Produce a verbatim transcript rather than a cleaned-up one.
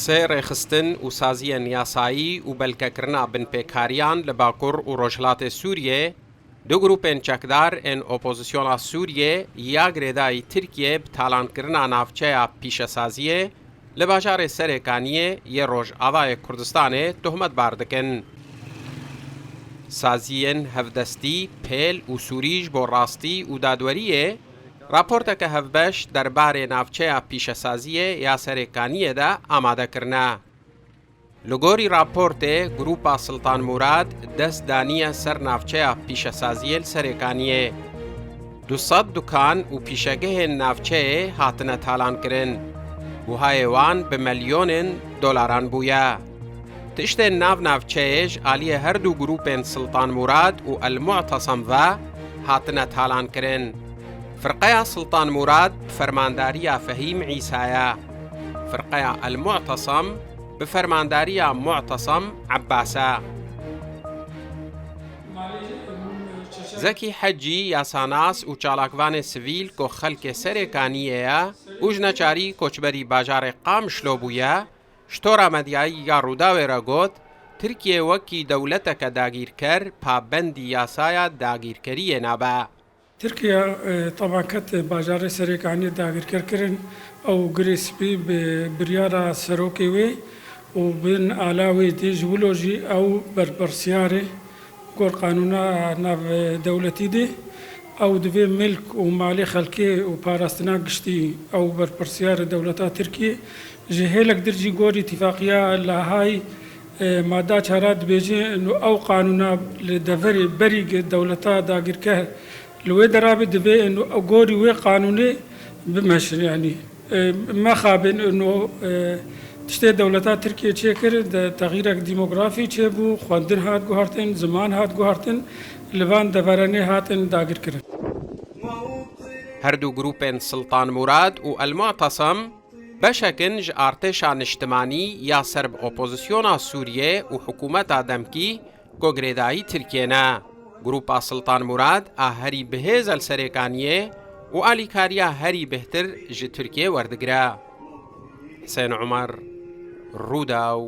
Sê rêxistin û saziyên yasayî û belkekirina binpêkariyan li Bakur û Rojhilatê Sûriyê, du grûpên çekdar ên opozisyona Sûriyê ya girêdayî Tirkiyê bi talankirina navçeya pîşesaziyê li bajarê Serêkaniyê yê Rojavayê Kurdistanê tohmetbar dikin. Saziyên hevdestî, pêl û sûrî ji bo rastî û dadweriyê raporteke hevbeş derbarê navçeya pîşesaziyê ya Serêkaniyê de amade kirine. Li gorî raportê, Grûpa Siltan Murad dest daniye ser navçeya pîşesaziyê li Serêkaniyê. Du sed dukan û pîşegehên navçeyê hatine talankirin. Buhayê wan bi milyonên dolaran bûye. Tiştên nav navçeyê ji aliyê her du grûpên Siltan Murad û El Mu'tasem ve hatine talankirin. Firqeya Siltan Murad bi fermandariya Fehîm Îsa ye. Firqeya El Mu'tasem bi fermandariya Mu'tasem Ebbas e. Zekî Hecî, yasanas û çalakvanê sivîl ku xelkê Serêkaniyê ye û ji neçarî koçberî bajarê Qamişlo bûye, ji tora medyayî ya Rûdawê re got, Tirkiye wekî dewleteke dagîrker pabendî yasaya dagîrkeriyê nabe. Tirkiye, e, teban ket bajarê Serêkaniyê dagîrker kirin, ew Girê Spî bi biryara serokê wê û bin ala wê tê, ji wilo jî ew berpirsiyar e gor qanûna navdewletî de. Ew divê milk û malê xelkê û parastina giştî, ew berpirsiyar e dewleta Tirkiyê. Ji hêlek dir jî gorî Îtîfaqiya Lahayî, e, mada çara dibêje, ino ew qanûna li deverê berî dewleta dagîrker li wê derabê divê, ino gorî wê qanûnê bimeşin, yanî, e, mexabin, ino, e, tiştê dewleta Tirkiye çêkir, de texîrek demografî çêbû, xwendin hat guhartin, ziman hat guhartin, li van deveranê hatin dagirkirin. Her du grûpên Siltan Murad û El Mu'tasem beşek in ji artêşa niştimanî ya ser bi opozisyona Sûriyê û hikûmeta demkî ku girêdayî Tirkiyê ne. Grûpa Siltan Murad a herî bihêz el Serêkaniyê û alîkariya herî bêhtir ji Tirkiyê werdigire. Husên Umer, Rûdaw.